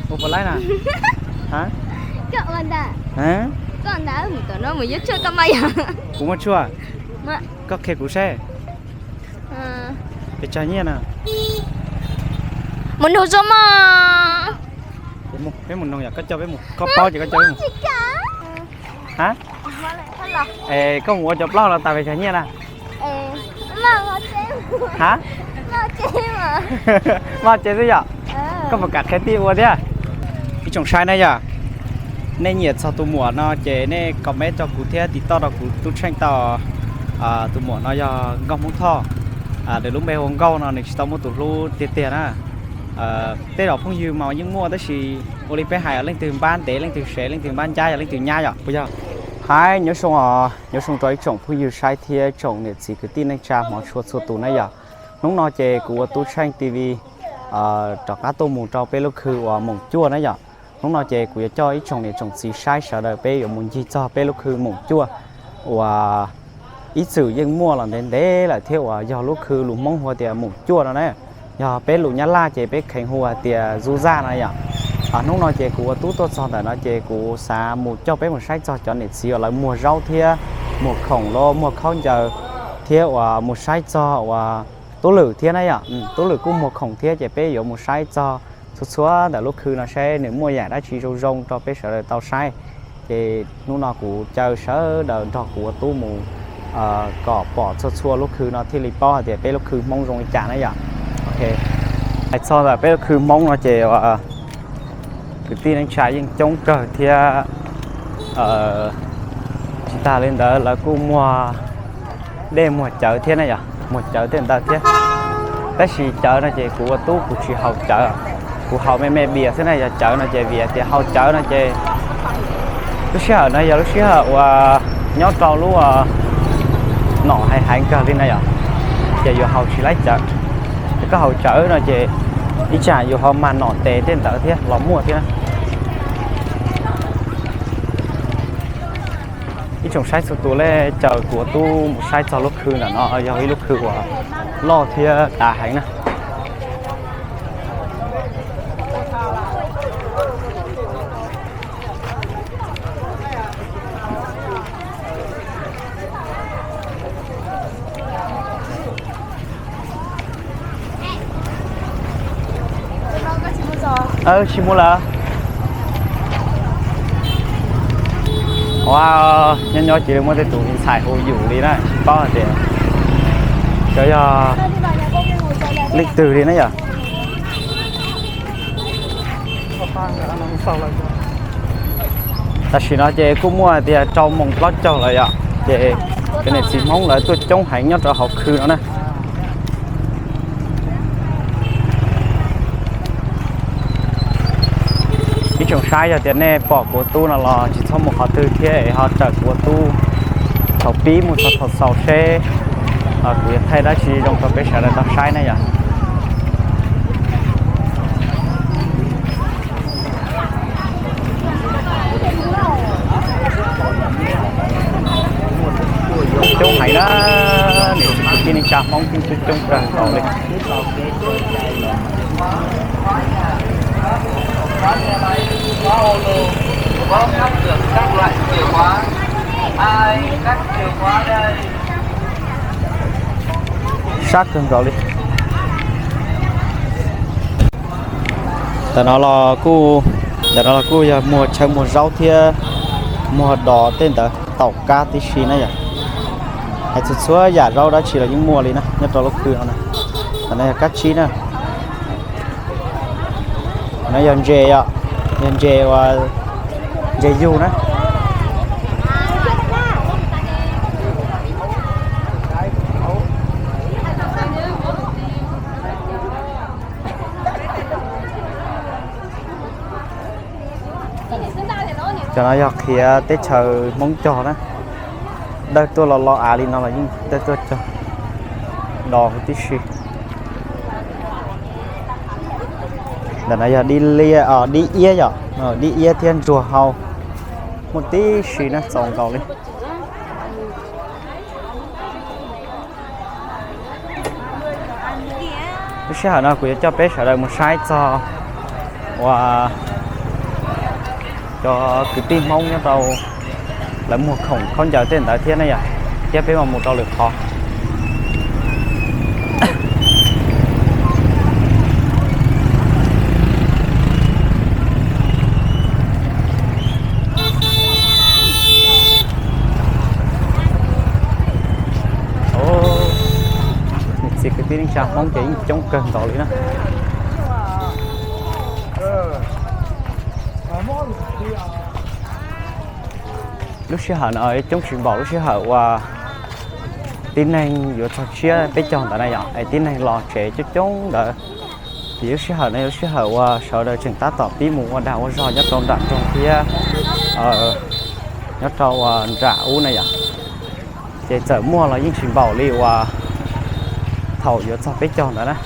Ua puas laib na? Koj ua ntag. Koj ntag, mus tom no mus yuav tshuaj koj mas yog. Kuv muaj tshuaj. Koj qhia kuv seb. Pes tsawg nyiaj na? Mus nug zoo mog. Peb mus noog yom, koj coj peb mus, koj paub ces koj coj peb mus. Ha? Es koj mus ua cov plaub los tas pes tsawg nyiaj na? Ha? Maj tsev xwb yom? Koj puas kam qhia tij ua thiab? Ib tsoom saib na yom, nej nyiam txog tus muam no ces nej comment rau kuv thiab tiv toj rau kuv Tub Tsheej tau. Tus muam no yog Nkauj Hmoob Thoj, nws lub npe hu ua Nkauj no, nws tsis tau muaj tus hlub tiag tiag na. Tej zaum phooj ywg mas yeej muaj tab sis ua li peb hais, leej twg npab ntev, leej twg sev, leej twg npab ncab, yog leej twg nyab yom, puas yog? Hais nyob zoo, nyob zoo rau ib tsoom phooj ywg saib thiab tsoom niam txiv kwv tij neej tsa hmov tshua txhua tus na yom. Hnub no ces kuv ua Tub Tsheej T V rov qab tuaj mus rau peb lub khw uas Moom Cuaj na yom. Hnub no ces kuv yuav coj ib tsoom niam tsoom txiv saib sawv daws peb yuav mus ncig txog peb lub khw Moom Cuaj uas ib txwm yeej muaj los ntev ntev lawm thiab uas yog lub khw lus Hmoob hu tias Moom Cuaj no na. Yog peb lus Nyab Laj ces peb kheev hu hais tias Zub Zaj no yom. Hnub no ces kuv ua tub tuaj txog ntawm no ces kuv xav mus coj peb mus saib txog cov niam txiv uas lawv muag zaub thiab muag khoom los muag khaub ncaws thiab uas mus saib txog uas tub lwm thiab na yom. Tub lwm kuj muag khoom thiab ces peb yuav mus saib txog txhua txhua ntawm lub khw no seb nws muaj yam dab tsi zoo zoo rau peb sawv daws tau saib. Ces hnub no kuv caw sawv daws nrog kuv ua tub mus kom pom txhua txhua lub khw no thiaj li paub hais tias peb lub khw Hmoob zoo li cas na yom. Hais txog ntawm peb lub khw Hmoob no ces kwv tij neej tsa yeej coob kawg thiab. Tsis tas li ntawd lawv kuj muag dej muag cawv thiab na yom, muag cawv tej ntawd thiab. Tab sis cawv no ces kuv ua tub kuv tsis haus cawv, kuv haus me me bias xwb na. Yog cawv no ces vim tias haus cawv no ces lub sij hawm no yog lub sij hawm uas nyob rau lub nom heev heev kawg li na yom, ces yuav haus tsis laib cawv. Ces koj haus cawv no ces ib tsam yus ho mag nom tes tej ntawd thiab los muaj thiab. Ib tsoom saib txhua tus, lej caw kuv ua tub mus saib txog lub khw ntawm no, yog ib lub khw uas loj thiab dav heev na. Tsis mus lawm. Ua, nyob nyob cia li muaj tej tus ntxhais hu yus li na, tsis paub hais tias cov yog leej twg li na yom. Tam sim no ces kuj muaj hais tias rau moos plaub caug lawm yom, ces cov niam txiv Hmoob lawv tuaj coob heev nyob rau hauv khw no na. Ib tsoom saib, yog tias nej pom kuv ua tub no los tsis txhob mus qhov twg thiab es ho raws kuv ua tub thaum pib mus txog thaum xaus seb kuv yuav thaij dab tsi zoo rau peb sawv daws tau saib na yom. Coob heev na, niam txiv kwv tij neej tsa Hmoob yeej coob coob kawg nkaus li. Sab kawg nkaus li. Ntawm no los kuj, ntawm no los kuj yog muag chaw muag zaub thiab muag dos tej ntawd, taum kab tib si na yom. Hais txhua txhua yam zaub dab tsi los yeej muaj li na nyob rau lub khw no na. Ntawm no yog kab tsib na. No yog ntses yom, yog ntses uas ntses yug na. Cov no yog qhiav teb chaws Hmoob cog na. Dawb tuaj lo lo av li no los yeej dawb tuaj cog, dos huv tib si. Ntawm no yog dib liab, dib iab yom, dib iab thiab ntsuag hau, muaj tib si na, txaus nkaus li. Lub sij hawm no kuv yuav coj peb sawv daws mus saib txog uas Cov kwv tij Hmoob nyob rau lawv muag khoom khaub ncaws tej ntawd thiab na yom, thiab peb mam mus rau lwm qhov. Niam txiv kwv tij neej tsa Hmoob ces yeej coob kawg nkaus li na. Lub sij hawm no coob tsis npaum lub sij hawm uas tib neeg yuav txog tsiab peb caug ntawd na yom, es tib neeg los tsev coob coob ntawd. Vim lub sij hawm no yog lub sij hawm uas sawv daws tseem tab tom pib mus ua dag ua zog nyob rau nram nroog thiab nyob rau nram ub na yom. Ces txawm muaj los yeej tsis npaum li uas thaum yuav txog peb caug ntawd na.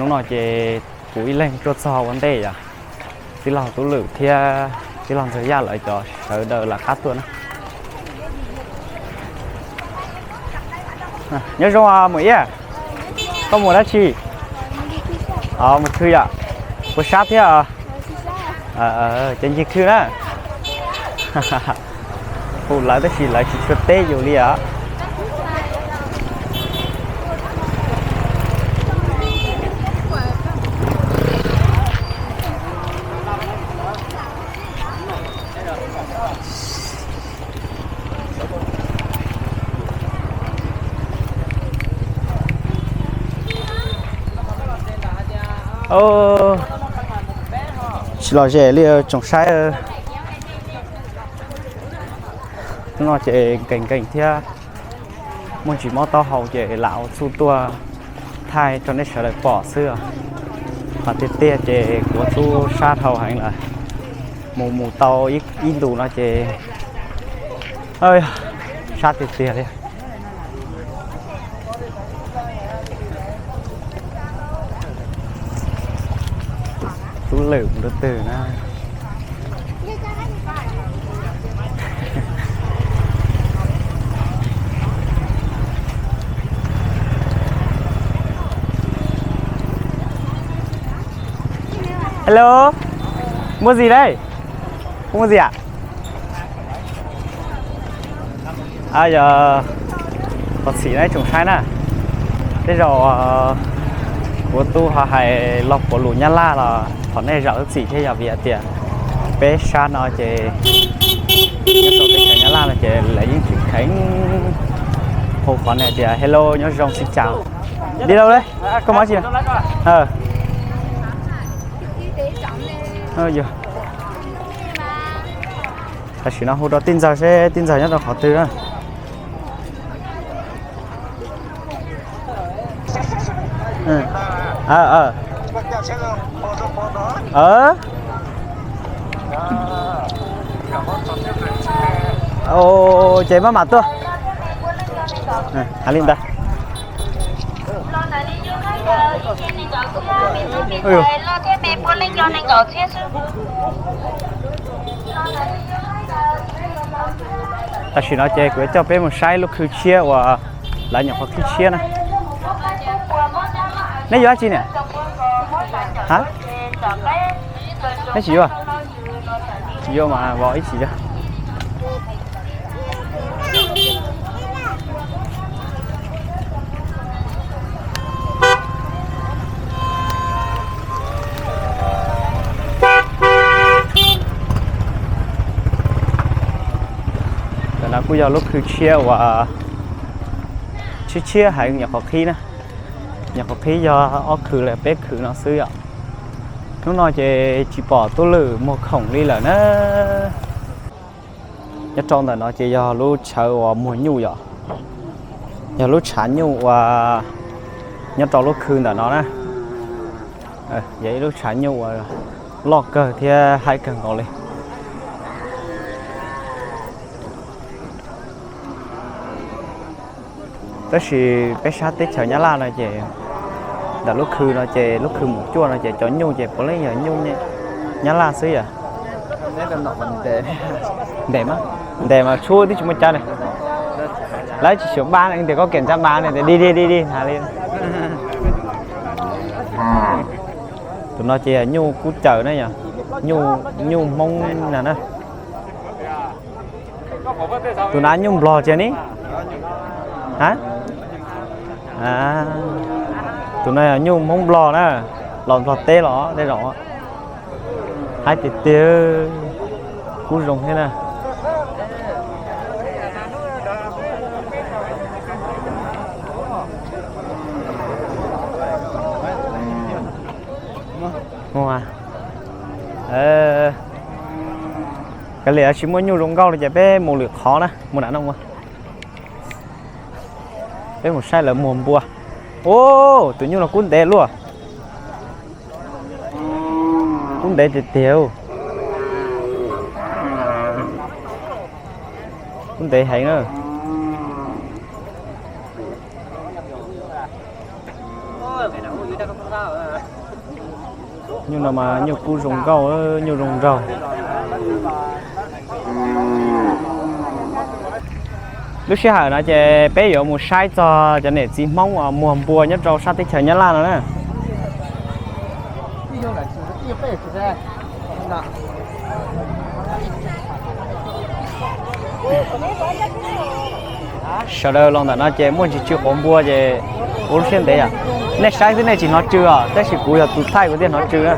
Hnub no ces kuv ib leeg tuaj txog ua ntej yom, tij laug Tub Lwm thiab tij laug Ntxawg Yaj lawv cov sawv daws lawv qab tuaj na. Nyob zoo Maum Iab, koj mus dab tsi? Mus khw yom? Puas sab thiab? Ces ncig khw na. Hu lawv tab sis lawv tsis tshua teb yus li os. Tsis lom zem li tsoom saib. Hnub no ces nkees nkees thiab muaj ntsis mob taub hau ces lam ua txuj tuaj thaij rau nej sawv daws pom xwb. Qhov tiag tiag ces kuv ua txuj sab dhau heev lawm. Mus mus tau ib ntus no ces sab tiag tiag li. Tub Lwm mus rau twg na? Hello, mua gì đấy? Không mua gì ạ? Yog thov txim na ib tsoom saib na, tej zaum kuv tub ho hais lo puav lus Nyab Laj los thov nej zam lub txim thiab yog vim hais tias peb sab no ces nyob rau teb chaws Nyab Laj no ces lawv yeej tsis kheev hu qhov nej hais tias hello nyob zoo xin chào. Đi đâu đấy? Koj mus dab tsi? Tam sim no hu rau tij Ntxawg seb tij Ntxawg nyob rau qhov twg na. Ces maj mam tuaj. Hais li ntawd. Tam sim no ces kuv yuav coj peb mus saib lub khw tshiab uas lawv nyuam qhuav qhib tshiab na. Neb yuav dab tsi niam? Ha? Neb tsis yuav? Tsis yuav mas vov ib chim yog. Cov no kuj yog lub khw tshiab uas tshiab tshiab heev nyuam qhuav qhib na. Nyuam qhuav qhib yog ob khw los peb khw no xwb yom. Hnub no ces tsis pom Tub Lwm muag khoom li lawm na. Nyob rau ntawm no ces yog lub tshav uas muag nyuj yom. Yog lub tshav nyuj uas nyob rau lub khw ntawm no na. Yog ib lub tshav nyuj uas loj kawg thiab haib kawg nkaus li. Tab sis peb sab teb chaws Nyab Laj no ces ntawm lub khw no ces lub khw mus cuaj no ces cov nyuj ces puav leej yog nyuj Nyab Laj xwb yom. Ntev mas, ntev mas tshuab twb tsis muaj cab li. Lawv tsis xyuas pab ne, tias koj kem ntsab pab ne, tias dig dig dig dig hais li. Tus no ces nyuj kub cawm na yom, nyuj, nyuj Hmoob na na. Tus na nyuj Nplog tiag ni. Ha, tus no yog nyuj Hmoob Nplog na, los Nplog teb los tej zaum. Haib tiag tiag, kub zoo thiab na. Kav liam, tsis muaj nyuj zoo nkauj li ces peb mus lwm qhov na, mus nram no mus. Peb mus saib lawv muag npua. Ub, tus nyuj no kub ntev luaj. Kub ntev tiag tiag. Kub ntev heev na. Nyuj no mas nyuj kub zoo nkauj, nyuj zoo nraug. Lub sij hawm no ces peb yuav mus saib txog cov niam txiv Hmoob uas muag npua nyob rau sab teb chaws Nyab Laj no na. Sawv daws los ntawm no ces muaj ntsis tsw quav npua ces ua lub siab ntev yom. Nej saib xwb nej tsis hnov tsw os, tab sis kuv yog tus thaij kuv thiaj hnov tsw na.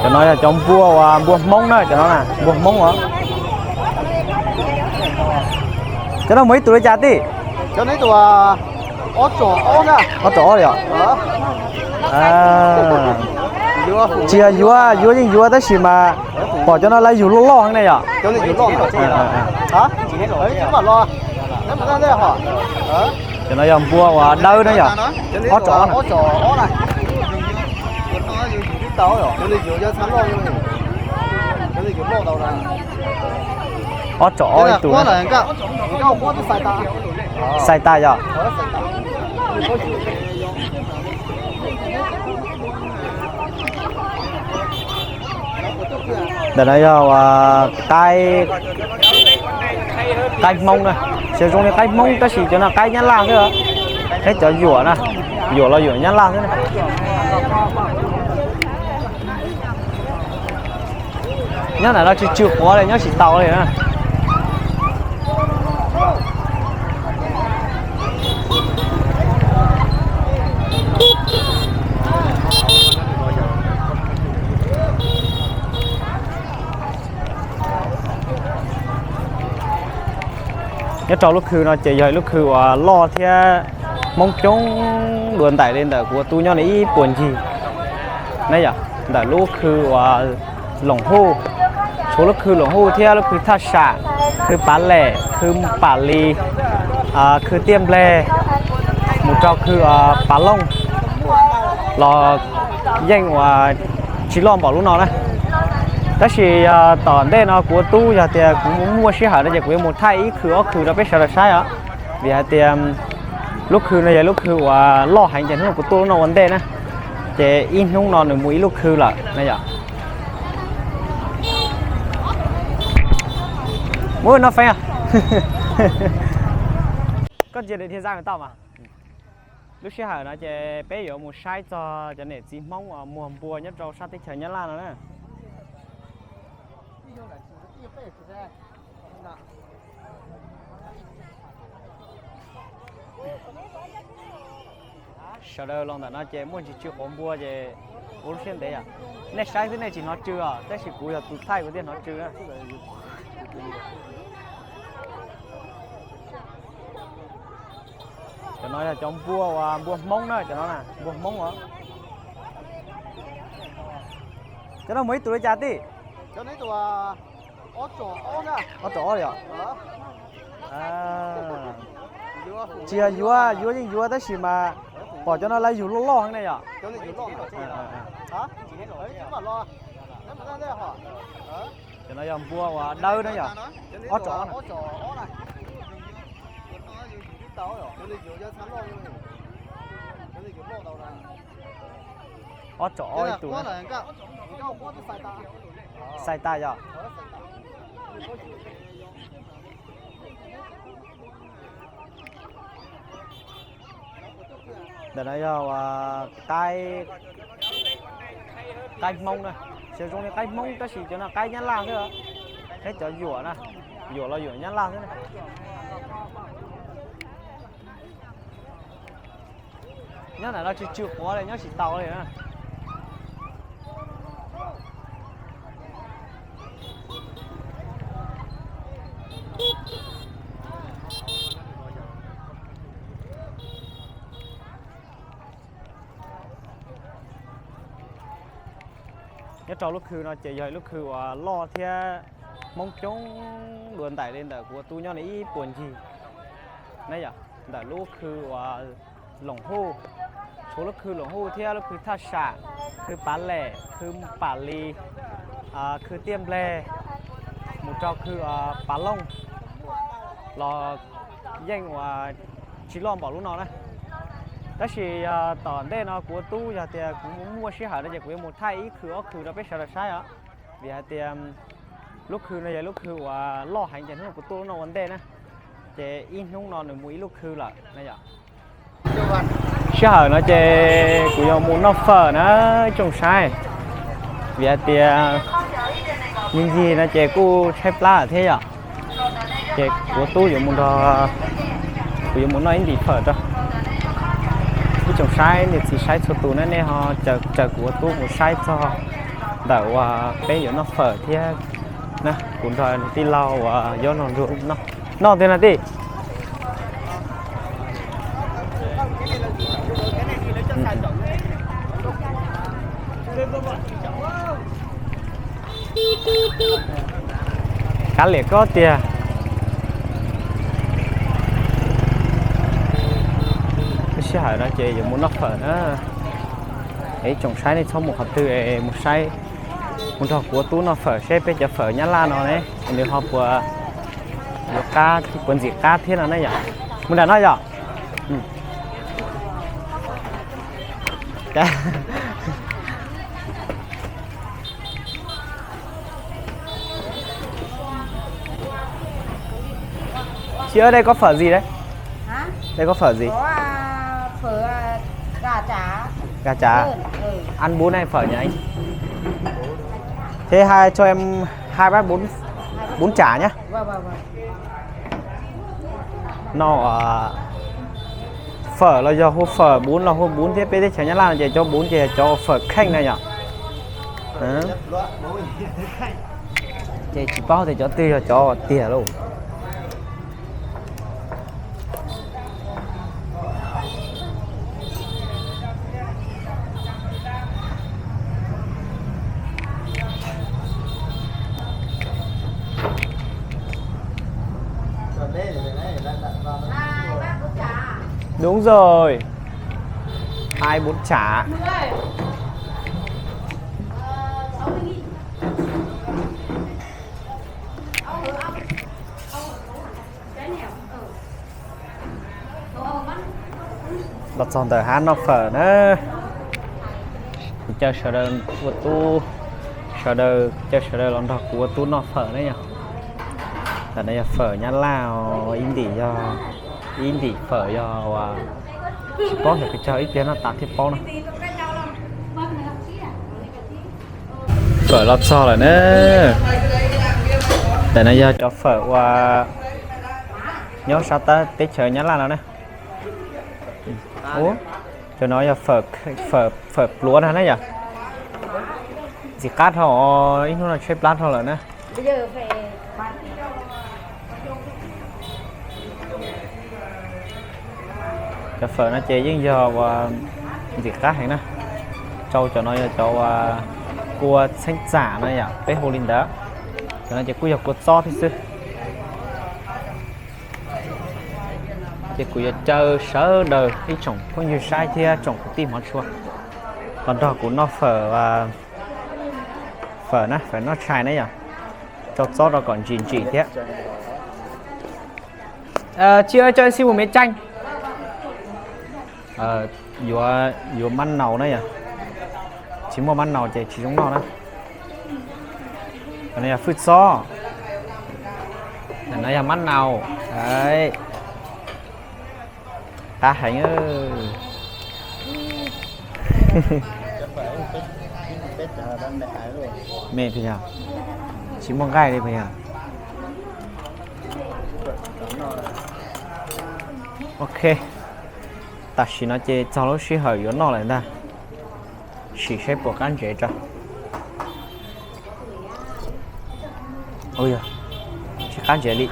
Cov no yog cov npua uas npua Hmoob na, cov no na npua Hmoob os. Cov no muaj ib tug li cas tij? Ob tsom ob li os. Tsis yog yuav, yuav yeej yuav tab sis mas pom cov no lawv yug loj loj heev ne yom. Cov no yog npua uas dawb na yom. Ob tsom ob na. Ob tsom ob ib tug na. Xais tas yom. Ntawm no yog qaib, qaib Hmoob na. Xyov zoo li qaib Hmoob tab sis cov no qaib Nyab Laj xwb. Peb cov yuam na, yuam los yuam Nyab Laj xwb na. Nyob ntawm no tsis tsw quav li, nyob tsis taus li na. Nyob rau lub khw no ces yog lub khw uas loj thiab Hmoob coob dua ntais li ntawm kuv ua tub nyob li ib puas ncig na yom. Ntawm lub khw uas Loom Huj, tshuav lub khw Loom Huj thiab lub khw Thaj Sam, khw Pav Lem, khw Pam Lis, khw Tiaj Npleg, mus rau khw Pav Looj los yeej uas tsis loj npaum lub no na. Tab sis yog tom ntej no kuv ua tub yog tias kuv muaj sij hawm no ces kuv yuav mus thaij ib khw ob khw rau peb sawv daws saib os. Vim hais tias lub khw no yog lub khw uas loj heev ces hnub no kuv tuaj lub no ua ntej na, ces ib hnub no nws mus ib lub khw lawm na yom. Muab no feeb, koj ntsia dhia zaj tau mas. Lub sij hawm no ces peb yuav mus saib txog cov niam txiv Hmoob uas muag npua nyob rau sab teb chaws Nyab Laj no na. Sawv daws los ntawm no ces muaj ntsis tsw quav npua ces ua lub siab ntev yom. Nej saib xwb nej tsis hnov tsw os, tab sis kuv yog tus thaij kuv thiaj hnov tsw na. Cov no yog cov npua uas npua Hmoob na, cov no na npua Hmoob os. Cov no muaj ib tug li cas tij? Ob tsom ob li os. Tsis yog yuav, yuav yeej yuav tab sis mas pom cov no lawv yug loj loj heev ne yom. Cov no yog npua uas dawb na yom. Ob tsom ob na. Ob tsom ob ib tug na. Xais tas yog. Ntawm no yog qaib, qaib Hmoob na, xyov zoo li qaib Hmoob tab sis cov no qaib Nyab Laj xwb, thiab cov yuam na, yuam los yuam Nyab Laj xwb na. Nyob ntawm no tsw tsw quav li, nyob tsis tau li na. Nyob rau lub khw no ces yog lub khw uas loj thiab Hmoob coob dua ntais li ntawm kuv ua tub nyob li ib puas ncig na yom, ntawm lub khw uas Loom Huj, tshuav lub khw Loom Huj thiab lub khw Thaj Sam, khw Pav Lem, khw Pam Lis, khw Tiaj Npleg, mus rau khw Pav Looj los yeej uas tsis loj npaum lub no na. Tab sis yog tom ntej no kuv ua tub yog tias kuv muaj sij hawm no ces kuv yuav mus thaij ib khw ob khw rau peb sawv daws saib os. Vim hais tias lub khw no yog lub khw uas loj heev ces hnub no kuv tuaj lub no ua ntej na, ces ib hnub no nws mus ib lub khw lawm na yom. Sij hawm no ces kuv yuav mus noj fawm na, tsoom saib. Vim hais tias ncig ncig no ces kuj tshaib plab lawm thiab yom. Ces kuv ua tub yuav mus nrog, kuv yuav mus noj ib ntim fawm rau ib tsoom saib niam txiv saib txhua tus na, nej ho caw kuv ua tub mus saib txog ntawm uas peb yuav noj fawm thiab na, kuv nrog tij laug uas Yob Nraug Nruas noj, noj tiag na tij. Qab liam koj tiag. Lub sij hawm no ces yuav mus noj fawm na. Es ib tsoom saib nej txhob mus qhov twg es mus saib, mus nrog kuv ua tub noj fawm seb peb cov fawm Nyab Laj no ne nws ho puas yuav qab, puas ntxim qab thiab no ne yom. Mus nram no yom. Chị ơi, đây có phở gì đấy? Hả? Đây có phở gì? Có à, phở à, gà chả. Gà chả. Đơn, ừ. Ăn bún hay phở nhỉ anh? Thế hai cho em hai bát bún, bún chả nhá. Vâng, vâng, vâng. No, phở los yog hu phở, bún los hu bún thiab, peb teb chaws Nyab Laj no ces cov bún ces cov phở kheej na yom. Ces tsis paub tias cov twg yog cov tiag lauj. Đúng rồi. Hai bún chả. Los txog ntawm hab noj fawm na. Kuv caw sawv daws ua tub, sawv daws, caw sawv daws los nrog kuv ua tub noj fawm na yom. Ntawm no yog fawm Nyab Laj os, ib ntim yog, ib ntim fawm yog uas tsis paub xyov pes tsawg, ib pliag noj tas thiaj paub na. Fawm los txog lawm na. Ntawm no yog cov fawm uas nyob sab teb chaws Nyab Laj no na. Ub, cov no yog fawm pluav na yom. Ntxim qab dhau, ib hnub no tshaib plab dhau lawm na. Cov fawm no ces yeej yog uas ntxim qab heev na. Rau cov no yog cov uas kua txheeb txam no yom, peb hu li ntawd. Cov no ces kuj yog kua txob thiab xwb. Ces kuv yuav caw sawv daws ib tsoom phooj ywg saib thiab tsoom kwv tij hmov tshua los nrog kuv noj fawm, fawm na, fawm noj tshais na yom, rau txob rau kom ntsim ntsim thiab. Chị ơi, cho em xin một miếng chanh. Yuav, yuav mab naus na yom, tsis muaj mab naus ces tsis zoo noj na. No yog fwj xob, no yog mab nau. Qab heev. Me puas yog? Tsis muaj nqaij li puas yog? Ok, tam sim no ces txog lub sij hawm yuav noj lawm ntag. Sim saib puas qab ntsev tso. Ua yog tsis qab ntsev li.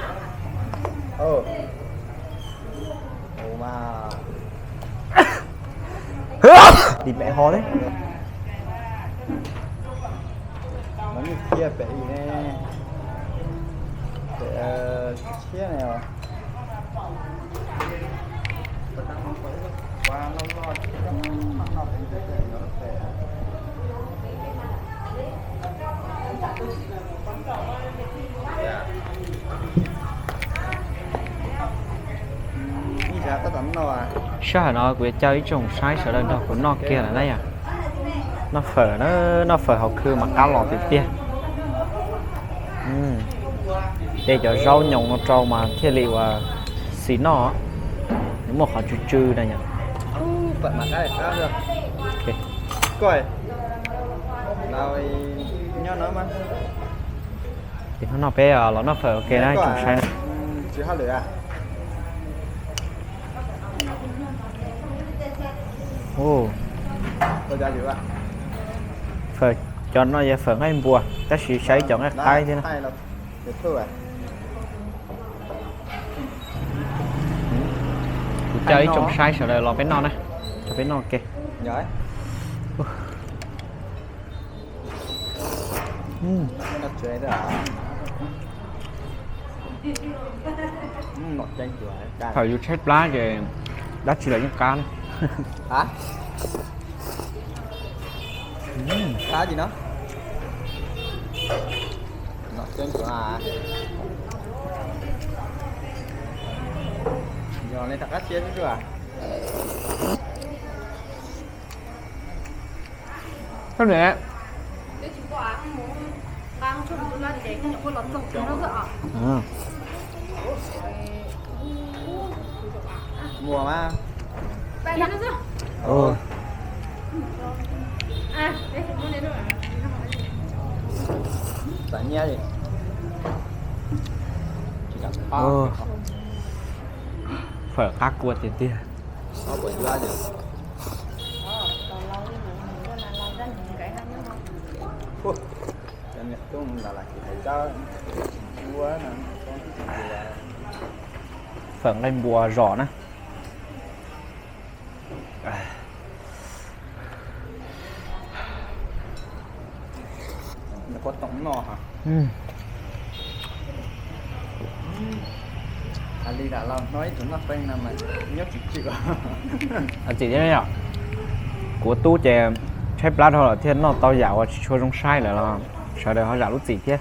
Dim pem ho thiab. Cia pem ne, pem tshiab ne. Sij hawm no kuv yuav coj ib tsoom saib sawv daws nrog kuv noj kiag lawm na yom. Noj fawm, noj fawm hauv khw mas qab los tiag tiag. De cov zaub nyoos no rau mas thiaj li uas xis noj, nws muaj qhov tsw tsw na yom. Ces hnub no peb los noj fawm ua ke na tsoom saib na. Fawm, cov no yog fawm nqaij npua tab sis saib cov nqaij qaib thiab na. Kuv coj ib tsoom saib sawv daws los peb noj na, coj peb noj ke. Thaum yus tshaib plab ces dab tsi los yeej qab na. Muag mas. Txav nyiab li. Fawm qab kua tiag tiag. Fawm nqaij npua zom na. Txim thiab yom, kuv tub ces tshaib plab dhau lawm thiaj noj tau yam uas tsis tshua zoo saib lawm los sawv daws ho zam lub txim thiab.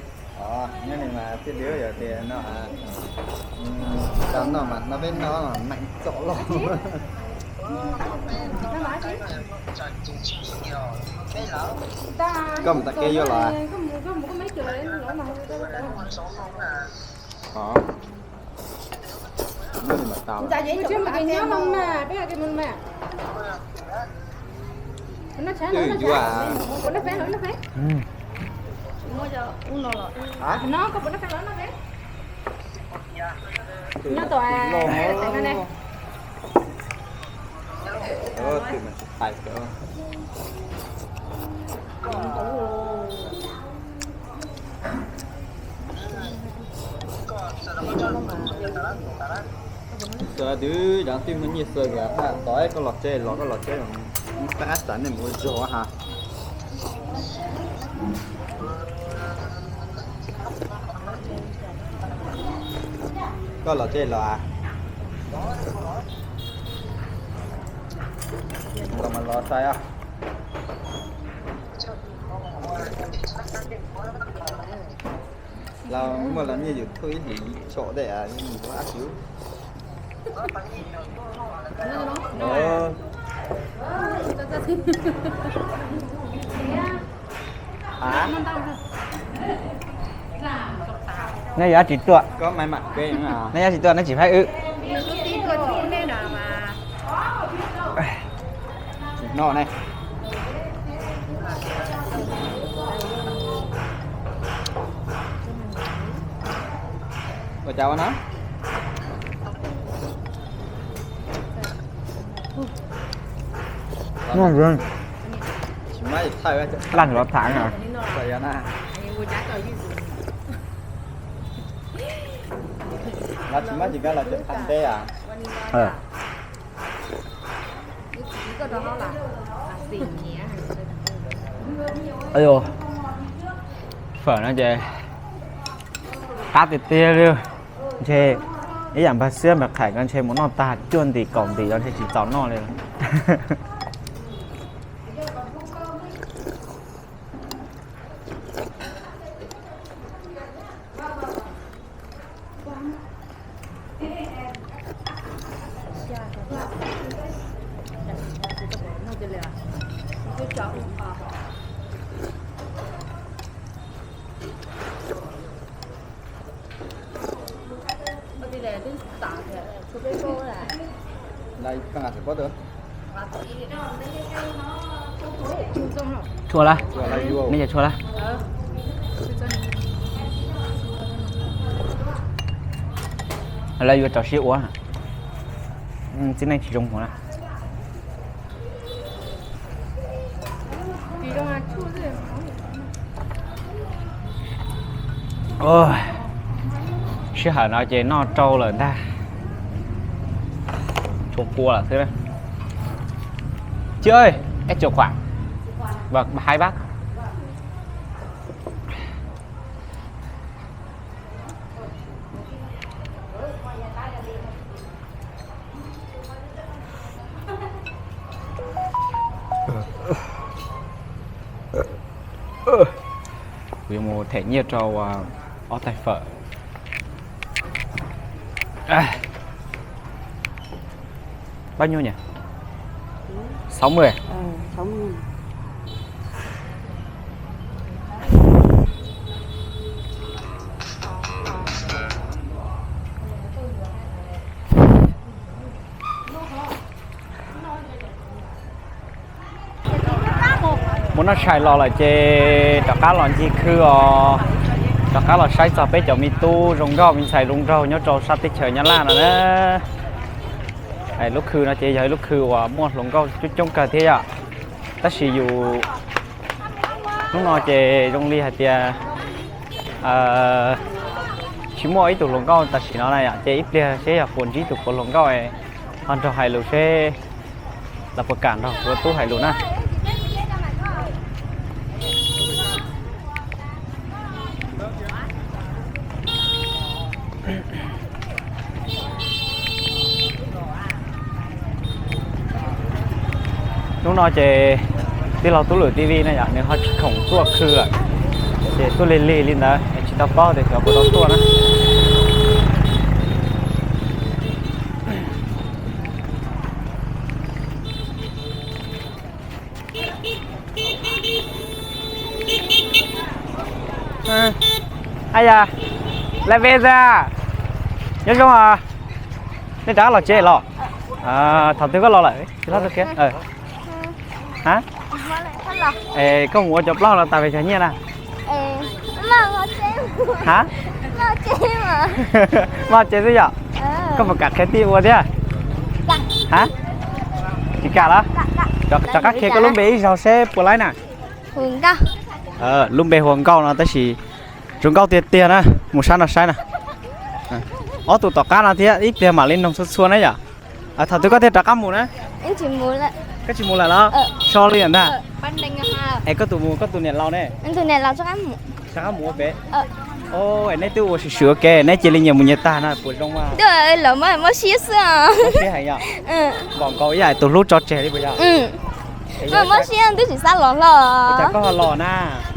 Koj mus tom kev yuav los? Xav twb cov twj muaj nyiaj xav zam haj tod koj los tsev los koj los tsev, qab txav nej mus ua zog ha. Koj los tsev los a? Los mas los sai os. Los muaj los nyiaj YouTube ib hlis tsom dej mus ab xyuv. Neb yuav dab tsi tuaj? Neb yuav dab tsi tuaj neb tsis faib wb? Laj los tham na. Fawm no ces qab tiag tiag li. Ntshe ib yam npag xiab npag qhais ko ntshe mus noj tag cuaj ntim kaum ntim los ntshe tsis txaus noj li. Tshua lawm, neb cov tshua lawm. Lawv yuav rau siab ua, txiv neej tsis zoo hmoov na. Sij hawm no ces noj rau lawm ntag, tshuav kua lawm xwb. Chị ơi, em chịu khoản và hai bát. Kuv yuav mus them nyiaj rau ob tais fawm. Bao nhiêu nhỉ? Sáu mươi. Mus noj tshais los lawm ces rov qab los ncig khw os, rov qab los saib txog peb cov me tub zoo nkauj me ntxhais zoo nraug nyob rau sab teb chaws Nyab Laj no na. Lub khw no ces yog ib lub khw uas muaj hluas nkauj coob coob kawg thiab yom. Tab sis yus hnub no ces zoo li hais tias tsis muaj ib tug hluas nkauj tam sim no na yom, ces ib pliag seb yog puas ntsib tus puav hluas nkauj ho nrog hais lus seb los puas kam nrog kuv tub hais lus na. Hnub no ces tij laug Tub Lwm T V na yom, nws ho tsis khoom tuaj khw lawm, ces tuaj lig lig li ntawd tsis tau paub tias xyov puas tau tuaj na. Aj yas, laj vej xwb. Nyob zoo os. Nej rov qab los tsev los? Thaum twg koj los lawm? Ha, koj mus ua cov plaub no tas pes tsawg nyiaj na? Ha, maj tsev xwb yom. Koj puas kam qhia tij ua thiab? Ha, tsis kam los? Rov qab qhia koj lub npe ib zaug seb puas laib na. Lub npe hu ua Nkauj no tab sis zoo nkauj tiag tiag na. Mus sab no saib na. Ob tug tom qab no thiab ib pliag mam li noog txhua txhua na yom. Thaum twg koj thiaj rov qab mus na? Koj tsis mus lawm los? So li ntag. Es koj tus mus koj tus niam laus ne? Rov qab mus ua pem. Neb twb ua swm swm ua ke neb cia li nyias mus nyias tag na puas zoo? Muaj siab xwb. Muaj siab heev yom. Npaum nkaus ib yam tus hlub tso tseg li puas yog? Muaj siab twb tsis xav los hlo. Cas koj ho los na?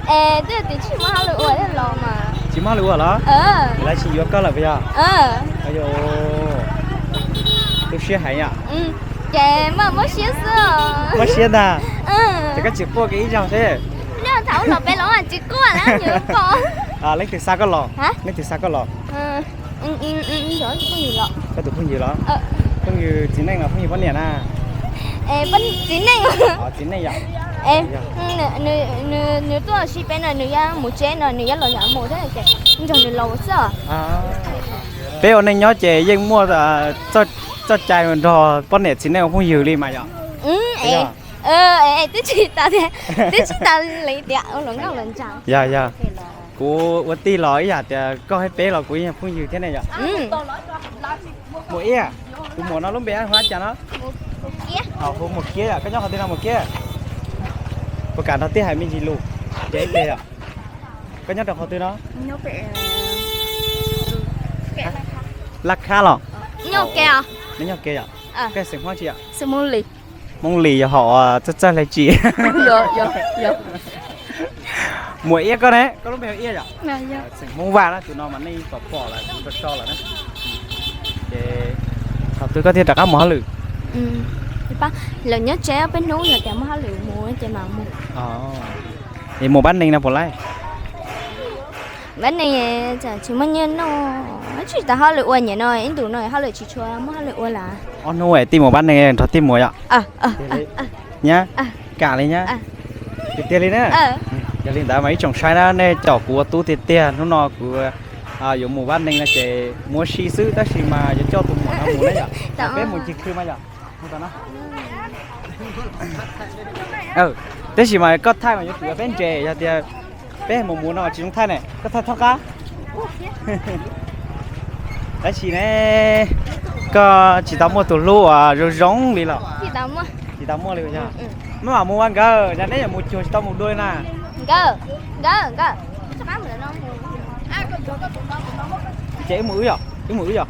Es twb tias tsis muaj hauj lwm ua thiaj los mas. Tsis muaj hauj lwm ua los? Lawv tsis yuav koj lawm puas yog? Tu siab heev yom. Ces muaj muab siab xwb. Muab siab ntag. Ces koj tsis quaj kiag ib zaug seb. Nyob thaum ub los peb los tsis quaj na, nws pom. Leej twg xa koj los? Leej twg xa koj los? Koj tus phooj ywg los? Phooj ywg txiv neej los phooj ywg poj niam na? Txiv neej. Txiv neej yom. Nws tuaj sib peb no, nws yuav mus tsev no, nws yuav los yam mus thiab ces nrog nws los xwb. Peb ua neej nyob ces yeej muaj txoj cai nrog poj niam txiv neej ua phooj ywg li mas yom. Twb tsis tas, twb tsis tas li tias ua hluas nkauj hluas nraug. Yog, yog. Kuv ua tij los ib yam tias koj thiab peb los kuv yog phooj ywg thiab ne yom. Muam Iab, tus muam no lub npe hu ua cas no? Hu Muam Kiab yom, koj nyob qhov twg no Muam Kiab? Puas kam nrog tij hais me ntsis lus, ces ib pliag yom. Koj nyob rau qhov twg no? Laj Khab los? Nyob ke yom. Koj xeem Hmoob tsi yom? Hmoob Lis yog hom txawj txawj hle tsis? Muam Iab koj ne, koj lub npe hu Iab yom? Xeem Hmoob Vaj na, tus no mas nej pom pom lawm, kuv tau sau lawm na. Ces thaum twg koj thiaj rov qab mus hauj lwm? Lawv nyob tsev peb hnub yog tias muaj hauj lwm mus ces mam mus. Es mus pab neeg no puas laib? Pab neeg tsis muaj nyiaj noj, tsis tau hauj lwm ua, nyiam no ib ntus no hauj lwm tsis tshua muaj hauj lwm ua lawm. Ob hnub es tij mus pab neeg nrog tij mus yom? Nyab, kam li nyab. Tiag tiag li na. Yog li ntawd mas ib tsoom saib na, nej caum kuv ua tub tiag tiag, hnub no kuv yuav mus pab neeg no ces mus ua si xwb tab sis mas yuav coj tus muam no mus na yom. Peb mus ncig khw mas yom. Tab sis mas koj thaij mas yuav tsum yog peb ntses, yog tias peb mus mus no tsis zoo thaij ne, koj thaij thaub qab. Tab sis ne, koj tsis tau muaj tus hlub uas zoo zoo li los? Tsis tau muaj li. Maj mam mus ua nkawd, yog neb yuav mus cuag tsis tau mus dua li na. Ces wb mus wb yom, wb mus wb yom.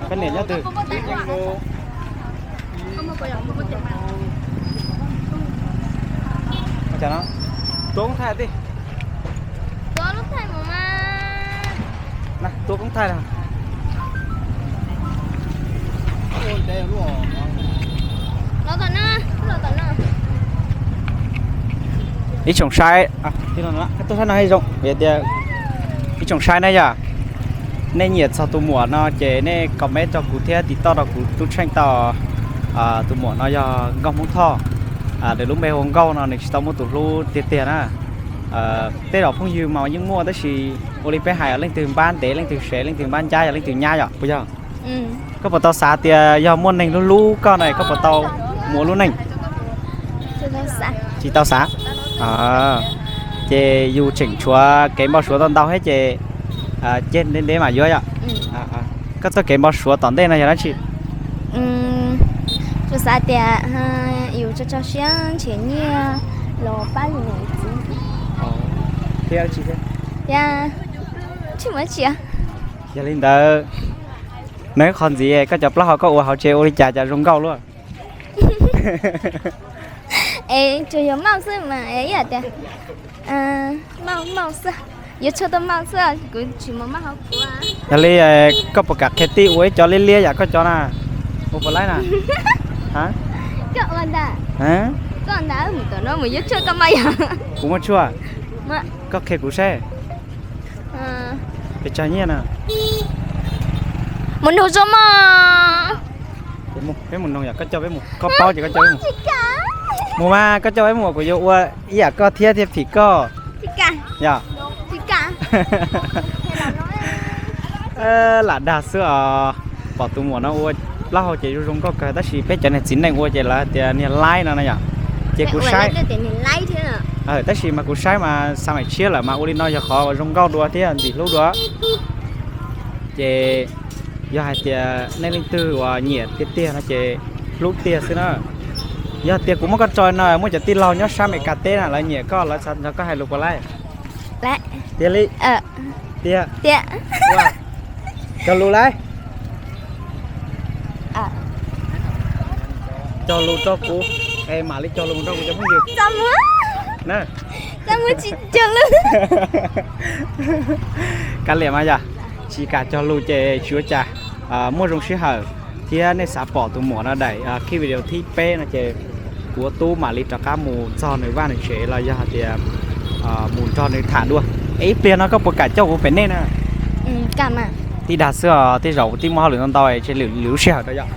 Koj niam nyob twg? Tua koob thaij tij. Tua koob thaij. Ib tsoom saib, ib tsoom saib na yom, nej nyiam txog tus muam no ces nej comment rau kuv thiab tim toj rau kuv tub tsheej tau tus muam no yog Nkauj Hmoob Thoj. Nws lub npe hu ua Nkauj no nws tsis tau muaj tus hlub tiag tiag na. Tej zaum phooj ywg mas yeej muaj tab sis ua li peb hais leej twg npab ntev leej twg sev leej twg npab ncab yog leej twg nyab yom puas yog? Koj puas tau xav tias yog muaj neeg hlub hlub koj na koj puas tau mus ua lub neej? Tsis tau xav. Ces yus tseem tshuav kev npau suav tau ntau thiab ces cia ntev ntev mam yuav yom. Koj txoj kev npau suav tom ntej no yog dab tsi? Tsuas xav tias yus tso tso siab nrhiav nyiaj los pab yus niam yus txiv. Thiab dab tsi thiab? Tsis muaj dab tsi. Yog li ntawd, nws qhov ntxiv koj cov plaub hau koj ua hauv tsev ua li cas cas zoo nkauj luaj? Es tsuas yog maj xwb mas ib yam tias maj maj xwb, yuav tshuaj tuaj maj xwb, kuv tsis mus maj hauv kuv. Yog li koj puas kam qhia tij ua ib co liab liab yam koj cov na? Ua puas laib na? Koj ua ntag. Koj ntag, mus tom no mus yuav tshuaj koj maj yom. Kuv muaj tshuaj? Koj qhia kuv saib. Pes tsawg nyiaj na? Mus nug zoo mog. Peb mus noog yom, koj coj peb mus, koj paub ces koj coj peb mus. Mus mas koj coj peb mus kuv yuav ua ib yam koj thiab thiaj phim koj. Yog. Lam dag xwb os. Pom tus muam no ua plaub hau ces zoo zoo nkauj kawg tab sis peb cov niag txiv neej ua ces lawv tias niag laib no na yom. Ces kuv saib, tab sis mas kuv saib mas xav maim tshiab lawm mas ua li no yog qhov zoo nkauj dua thiab ntxim hlub dua. Ces yog hais tias nej leej twg uas nyiam tiag tiag no ces hlub tiag xwb na. Yog tias kuv muab koj tso no muaj cov tij laug nyob sab Amelikas teb na lawv nyiam koj lawv xav nrog koj hais lus puas laib? Tiag li? Tiag. Cog lus lauj. Cog lus rau kuv, es mam li cog lus rau kuv cov phooj ywg. Kav liam mas yom, tsis kam cog lus ces tsis ua cas. Muaj zoo sij hawm thiab nej xav pom tus muam no daim clip video thib peb no ces kuv ua tub mam li rov qab mus txog nws vaj nws tsev los yog hais tias Mus nrog nws tham dua. Es ib pliag no koj puas kam coj kuv pem nej na? Tij dag xwb os, tej zaum kuv tij muaj hauj lwm ntau ntau, lwm lub sij hawm rau yom.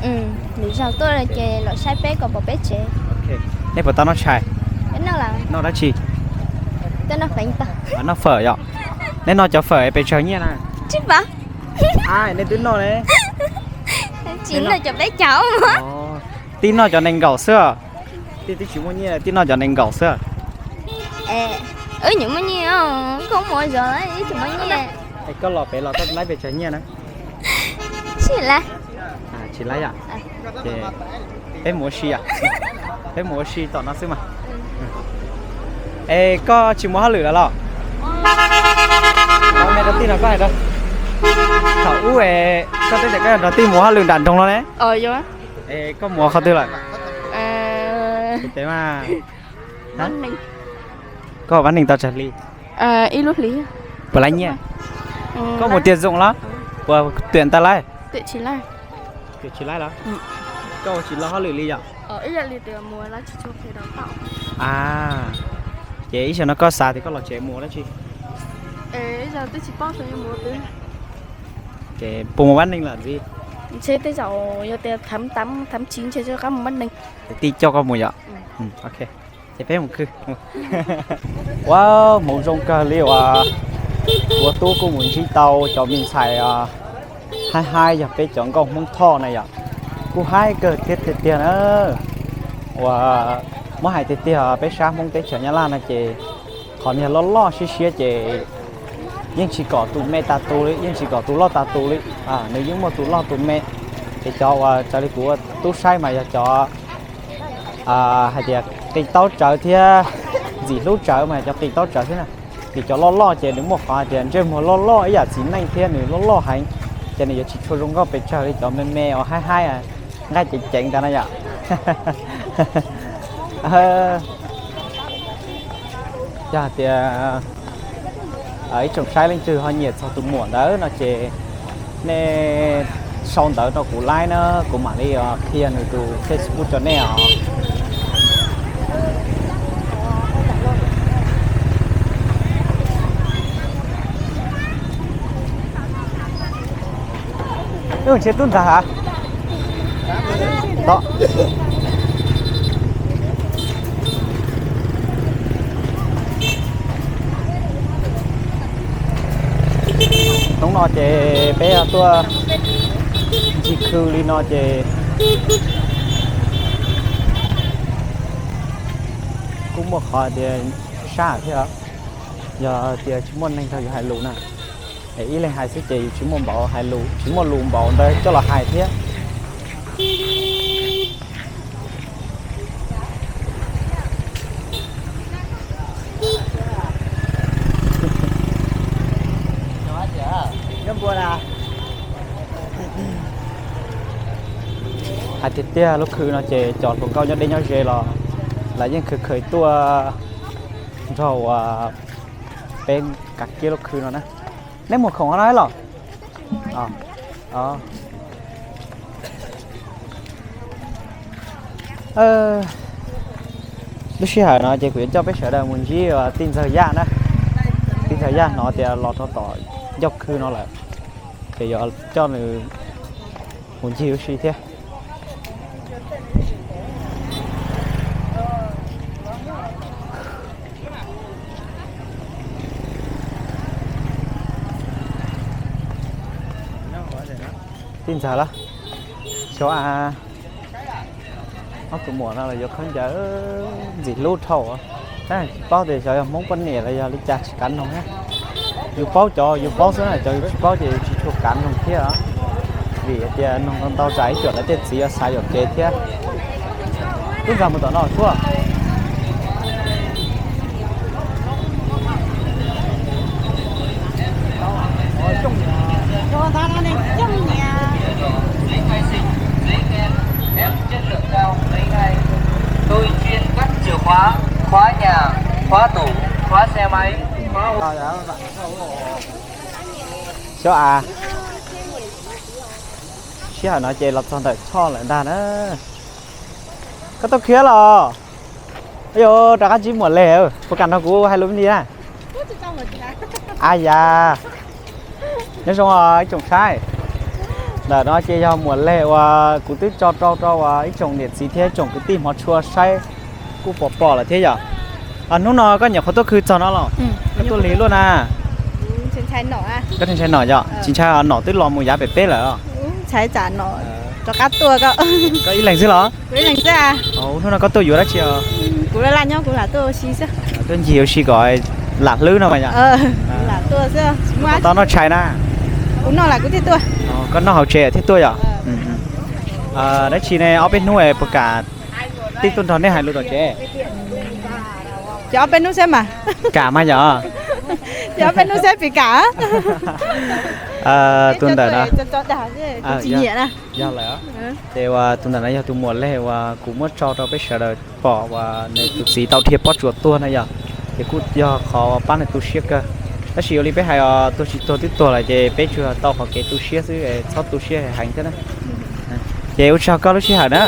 Nej puas tau noj tshais? Noj dab tsi? Noj fawm yom. Neb noj cov fawm pes tsawg nyiaj na? Nej twb noj ne. Tij noj cov nees nkaum xwb. Tij twb tsis muaj nyiaj, tij noj cov nees nkaum xwb. Wb muaj nyiaj, koj mus zov ib tsis muaj nyiaj. Es koj los pem los koj laib pes tsawg nyiaj na? Tsis laib yom. Ces peb mus ua si, peb mus ua si tom no xwb mas. Es koj tsis mus hauj lwm lawm los? Me rau tij no koj hais rau. Thaum ub es koj twb tias koj yuav nrog tij mus hauj lwm nram nroog no ne. Es koj mus qhov twg lawm? Koj ua pab neeg tau tsawg hli? Puas laib nyiaj? Koj mus tiag zoo los? Puas tiam ntawd laib? Tiam tsis laib los? Koj ua tsis los hauj lwm li yom? Ces ib zaug no koj xav tias koj los tsev mus dab tsi? Ces puas mus pab neeg lawm ntxiv? Ntshe tej zaum yog tias thab tsis ntshe rov qab mus pab neeg. Tij coj koj mus yom? Ces peb mus khw. Ua hmoov zoo kawg li uas ua tub kuj mus ntsib tau cov me ntxhais haib haib yog peb cov nkauj Hmoob Thoj na yom. Kuj haib kawg thiab tiag tiag na. Uas muab hais tiag tiag peb sab Hmoob teb chaws Nyab Laj no ces qhov niag loj loj siab siab ces yeej tsis kom tus me tas tus li, yeej tsis kom tus loj tas tus li. Nws yeej muaj tus loj tus me. Ces cov uas raws li kuv ua tub saib mas yog cov hais tias qis taub tsawv thiab ntxim hlub tsawv mas cov qis taub tsawv thiab na. Vim cov loj loj ces nws muaj qhov hais tias ntsej muag loj loj ib yam txiv neej thiab nws loj loj heev, ces nws yuav tsis tshua zoo nkauj pes tsawg li cov me me uas haib haib nqaij ceev ceev ntawd na yom. Yog hais tias ib tsoom saib leej twg ho nyiam txog tus muam ntawd no ces nej sau ntawv rau kuv laib na, kuv mam li qhia nws tus Facebook rau nej os. Wb mus nrhiav tub ntxawg hav. Hnub no ces peb tuaj ncig khw li no ces kuj muaj qhov tias sab thiab, yog tias tsis muaj neeg nrog yus hais lus na. Es ib leeg hais xwb ces yus tsis muaj npaum hais lus, tsis muaj lus npaum ntawd coj los hais thiab. Hais tiag tiag lub khw no ces cov hluas nkauj nyob deb nyob ze los lawv yeej khwv khwv tuaj nrog uas peb kav kiab lub khw no na. Neb mus khoom no los? Lub sij hawm no ces kuv yuav coj peb sawv daws mus ntsib tij Ntxawg Yaj na. Tij Ntxawg Yaj hnov tias los rau tom ncauj khw no lawm, ces yuav coj nws mus ncig ua si thiab. Tij Ntxawg los? Xyov a, ob tus muam no los yuav khaub ncaws ntxim hlub dhau. Tab tsis paub tias xyov yog Hmoob poj niam los yog li cas tsis kav noog thiab. Yus paub cov yus paub xwb na, cov yus tsis paub ces yus tsis tshua kav noog thiab. Vim tias noog ntau ntau tsam ib tsam lawv tej txiv yuav xav yuam kev thiab. Tub Ntxawg mus tom no tuaj. Xyov a, sij hawm no ces los txog ntawm Choj lawm ntag na. Koj tuaj khiav los? Yog rov qab ntsib muam Leg, puas kam nrog kuv hais lus me ntsis na? A ya, nyob zoo ib tsoom saib. Ntawm no ces yog Muam Leg uas kuv twb tso rau rau ib tsoom niam txiv thiab ib tsoom kwv tij hmov tshua saib kuj pom pom lawm thiab yom. Hnub no koj nyuam qhuav tuaj khw txog no los? Koj tuaj lig luaj na? Koj ntshai nom yom? Tsis ntshai, nom twb los mus yav pem peb lawm. Koj ib leeg xwb los? Hnub no koj tuaj yuav dab tsi os? Tuaj ncig ua si kom lam hlwb no mas yom. Tau noj tshais na. Koj noj hauv tsev thiab tuaj yom? Dab tsi ne, ob peb hnub puas kam tij tuaj nrog nej hais lus tom tsev? Ces ob peb hnub saib mas. Kam mas yom? Ces ob peb hnub saib pis kam. Tus ntawm no, yog lawm. Ces uas tus ntawm no yog tus Muam Leg uas kuv muab tso rau peb sawv daws pom uas nws tus txiv tau dhia pob tsuas tuag na yom. Ces kuj yog qhov pab nws tu siab kawg. Tab sis ua li peb hais os, tuag tsis tuag twb tuag lawm ces peb tsuas tau qhov kev tu siab xwb, txhob tu siab heev thiab na. Ces ua tsaug koj lub sij hawm na.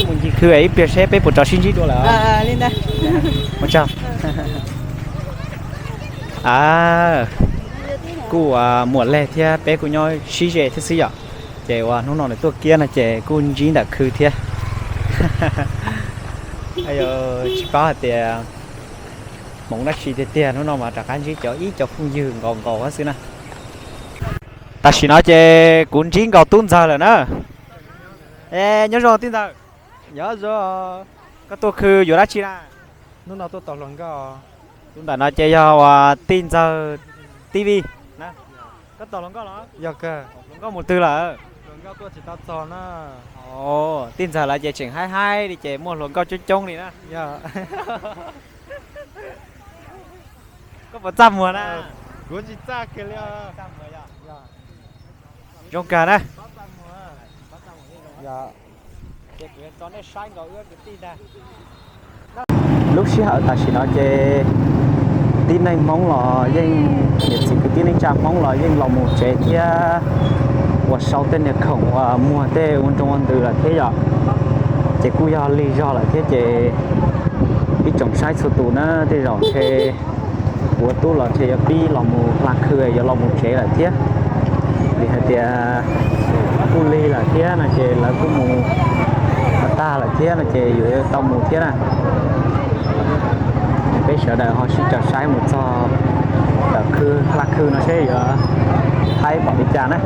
Mus ncig khw ib pliag seb peb puas rov sib ntsib dua lawm. Ua tsaug. Kuj Muam Leg thiab peb kuj nyob sib ze thiab xwb yom. Ces uas hnub no nws tuaj kiab no ces kuj ntsib ntawm khw thiab. Tsis paub hais tias hmoov dab tsi tiag tiag, hnub no mas rov qab ntsib cov ib co phooj ywg nkaus nkaus xwb na. Tam sim no ces kuv ntsib nkaus tub ntxawg lawm na. Nyob zoo tij ntxawg. Yog zoo. Koj tuaj khw yuav dab tsi na? Hnub no tuaj tos hluas nkauj. Tus ntawm no ces yog uas tij ntxawg Tij Vij. Koj tos hluas nkauj los? Yog kawg. Hluas nkauj mus twg lawm? Hluas nkauj tuaj tsis tau txog na. Tij ntxawg lawv ces tseem haib haib li ces muaj hluas nkauj coob coob li na. Koj puas txaj muag na? Kuv tsis txaj kiag li. Zoo kawg na. Lub sij hawm tam sim no ces tib neeg Hmoob los yeej, niam txiv kwv tij neej tsa Hmoob los yeej los mus tsev thiab ua sau tej niag khoom uas muag tej ua nroo ua ntws lawm thiab yom. Ces kuj yog lig zog lawm thiab ces ib tsoom saib txhua tus na, tej zaum ntshe kuv ua tub los ntshe yuav pib los mus hla khw yuav los mus tsev lawm thiab. Vim hais tias kuj lig lawm thiab no ces lawv kuj mus tag lawm thiab no ces yuav tau mus thiab na. Peb sawv daws ho sib cav saib mus txog ntawm khw, hla khw no seb yuav haib pom li cas na.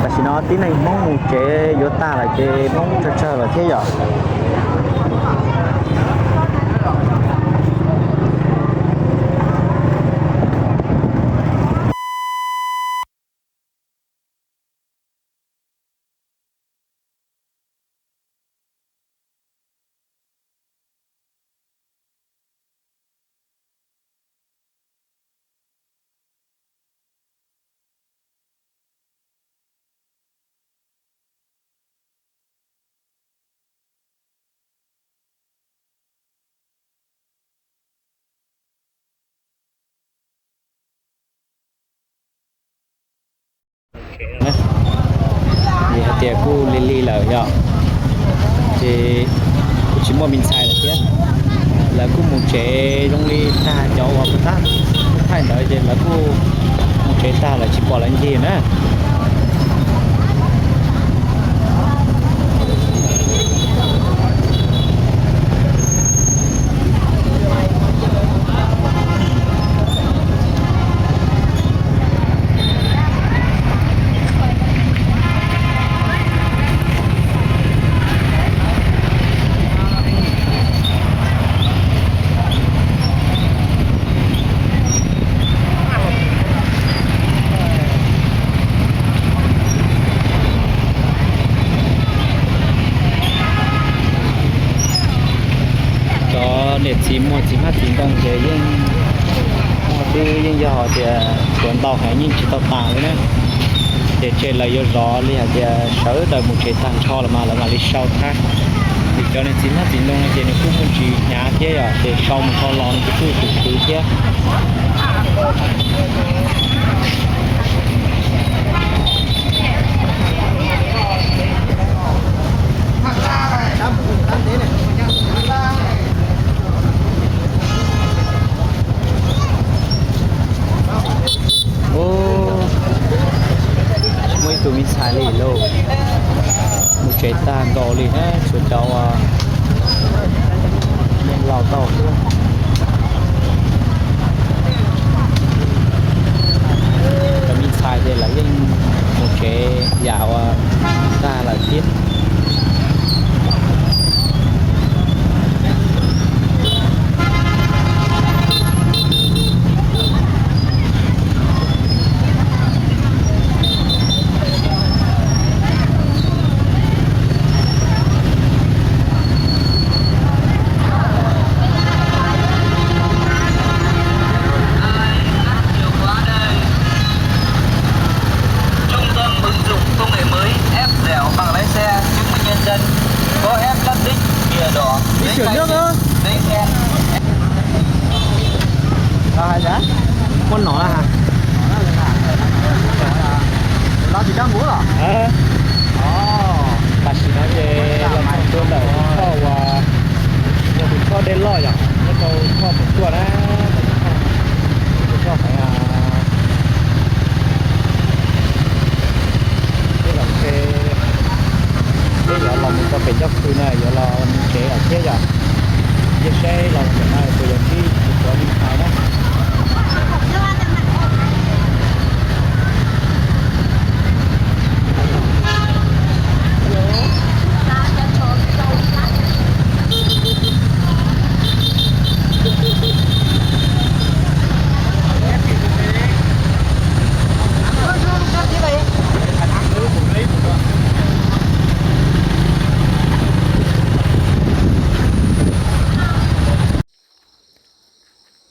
Tam sim no tib neeg Hmoob mus tsev yuav tag lawm ces Hmoob tsawg tsawg lawm thiab yom. Vim hais tias kuj lig lig lawm yom, ces kuj tsis muaj me ntxhais lawm thiab. Lawv kuj mus tsev zoo li tag, cov uas puas tab thaij ntawd ces lawv kuj mus tsev tag lawm tsis pom lawv ncig na. Cov niam txiv muag txiv hmab txiv ntoo ces yeej muaj twb yeej yog tias tuav ntau heev yeej tsis tau tas li na. Ces tseg lawv yuav zov li hais tias sawv daws mus tsev tag nrho los mas lawv mam li sau thab. Vim cov niam txiv hmab txiv ntoo no ces nws kuj muaj ntsis hnyav thiab yom, ces sau mus sau los nws kuj khwv khwv thiab. Tus me ntxhais li lauj, mus tsev tag nkaus li na, tshuav cov yeej laus tau. Cov me ntxhais ces lawv yeej mus tsev yam uas tag lawm thiab. Trung tâm ứng dụng công nghệ mới ép dẻo bằng lái xe, chứng minh nhân dân, có ép lắp đích, bìa đỏ, giấy khai sinh, giấy khen. Muaj no hais? Los tsis dab muab los? Tam sim no ces los txog ntawm tus choj uas, yog tus choj dej loj yom, nyob rau choj Phuv Tsuaj na, tus choj pem, tej zaum ntshe peb yuav los mus rau pem ncauj khw na, yuav los mus tsev lawm thiab yom. Cia saib los ntawm no puas yuav ntsib tus me ntxhais na.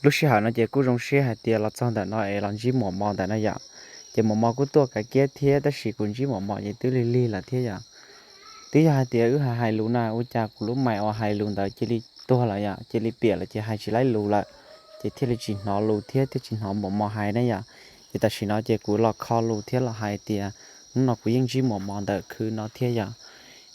Lub sij hawm no ces kuj zoo siab hais tias los txog ntawm no es los ntsib muam mos ntawm no yom. Ces muam mos kuj tuaj kav kiab thiab, tab sis kuv ntsib muam mos ces twb lig lig lawm thiab yom. Twb yog hais tias wb hais hais lus na, ua cas kuv lub mais uas hais lus ntawd cia li tuag lawm yom, cia li piam lawm ces hais tsis laib lus lawm, ces thiaj li tsis hnov lus thiab thiaj tsis hnov muam mos hais na yom. Ces tam sim no ces kuv los kho lus thiab los hais tias hnub no kuv yeej ntsib muam mos ntawm khw no thiab yom.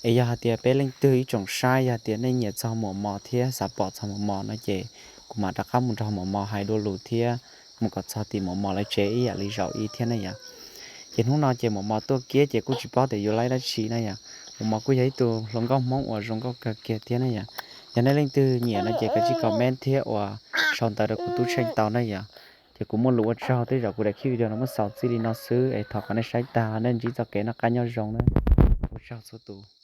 Es yog hais tias peb leej twg ib tsoom saib, yog hais tias nej nyiam txog muam mos thiab xav pom txog muam mos no ces kuv mam rov qab mus nrog muam mos hais dua lus thiab mus kom txog tim muam mos lawv tsev ib yam li zaum ib thiab ne yom. Ces hnub no ces muam mos tuaj kiab ces kuj tsis paub tias yuav laib dab tsi na yom. Muam mos kuj yog ib tug hluas nkauj Hmoob uas zoo nkauj kawg kiag thiab ne yom. Yog nej leej twg nyiam no ces kav tsij comment thiab uas sau ntawv rau kuv tub Tsheej tau na yom. Ces kuv muaj lus ua tsaug, tej zaum kuv daim video no muab xaus txij li no xwb es thov kom nej saib tag nej ntsib txoj kev noj qab nyob zoo na. Ua tsaug txhua tus.